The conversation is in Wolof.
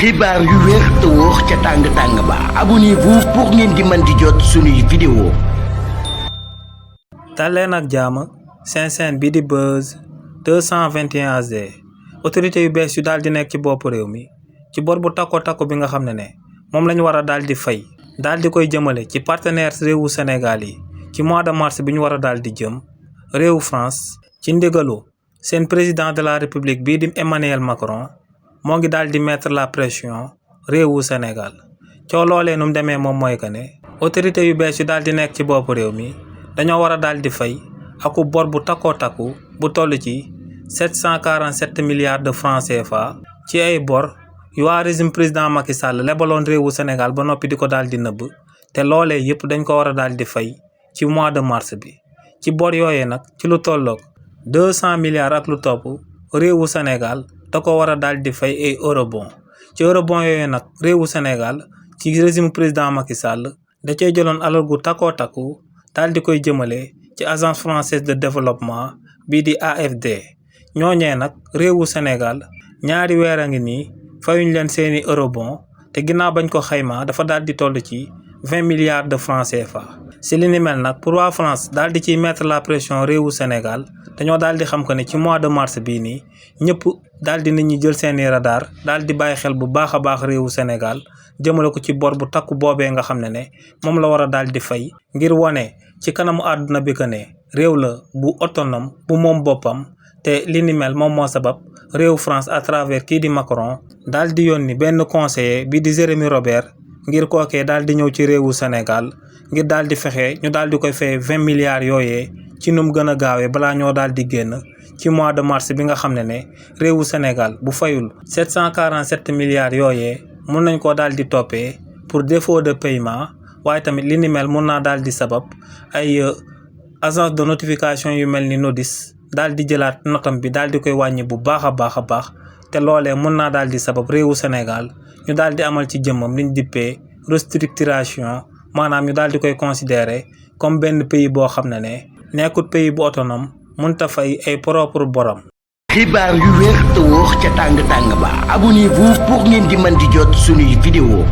xibaar yu wér te wóor ca tàng ba abonnez-vous pour ngeen di mën di jot suñuy vidéo. daleen ak jaama seen chaîne bi di Buzz 221 HD autorité yu bees yu daal di nekk ci bopp réew mi ci bor bu takko bi nga xam ne moom lañu war a daal di fay daal di koy jëmale ci partenaires réewu Sénégal yi ci mois de mars bi ñu war a daal di jëm réewu France ci ndigalu seen président de la république bii di Emmanuel Macron moo ngi daal di mettre la pression réewu Sénégal coow loolee nu mu demee moom mooy que ne autorité yu bees yu daal di nekk ci bopp réew mi dañoo war a daal di fay aku bor bu takku bu toll ci 747 milliards de francs CFA ci ay bor yu waa régime président Macky Sall lebaloon réewu Sénégal ba noppi di ko daal di nëbb te loolee yëpp dañ ko war a daal di fay ci mois de mars bi ci bor yooyee nag ci lu tolloog 200 milliards ak lu topp réewu Sénégal da ko war a daal di fay ay eurobond ci eurobond yooyu nag réewu Sénégal ci régime président Macky Sall da cee jëloon alal gu takku daal di koy jëmale ci agence française de développement bii di AFD ñooñee nag réewu Sénégal ñaari weer a ngi nii fayuñ leen seeni eurobond te ginnaaw bañ ko xayma dafa daal di toll ci 20 milliards de francs CFA. si li ni mel nag pour waa France daal di ciy mettre la pression réewu Sénégal dañoo daal di xam que ne ci mois de mars bii nii ñëpp daal di nit ñi jël seeni radar daal di bàyyi xel bu baax a baax réewu Sénégal jëmale ko ci bor bu takku boobee nga xam ne moom la war a daal di fay ngir wane ci kanamu àdduna bi que ne réew la bu autonome bu moom boppam te li ni mel moom moo sabab réewu France à travers kii di Macron daal di yónni benn conseiller bi di Jérémy Robert ngir kookee daal di ñëw ci réewu Sénégal ngir daal di fexe ñu daal di koy fay 20 milliards yooyee ci nu mu gën a gaawee balaa ñoo daal di génn ci mois de mars bi nga xam ne réewu Sénégal bu fayul 747 milliards yooyee mun nañ koo daal di toppee pour défaut de paiement waaye tamit li ni mel mun naa daal di sabab ay agence de notification yu mel ni Nodis daal di jëlaat notam bi daal di koy wàññi bu baax a baax te loolee mun naa daal di sabab réewu Sénégal ñu daal di amal ci jëmmam liñ dippee restructuration maanaam ñu daal di koy considérer comme benn pays boo xam ne nekkut pays bu autonome mënta fay ay propre borom. xibaar yu wér te wóor ca tàng ba abonnez-vous pour ngeen di mën di jot suñuy vidéo.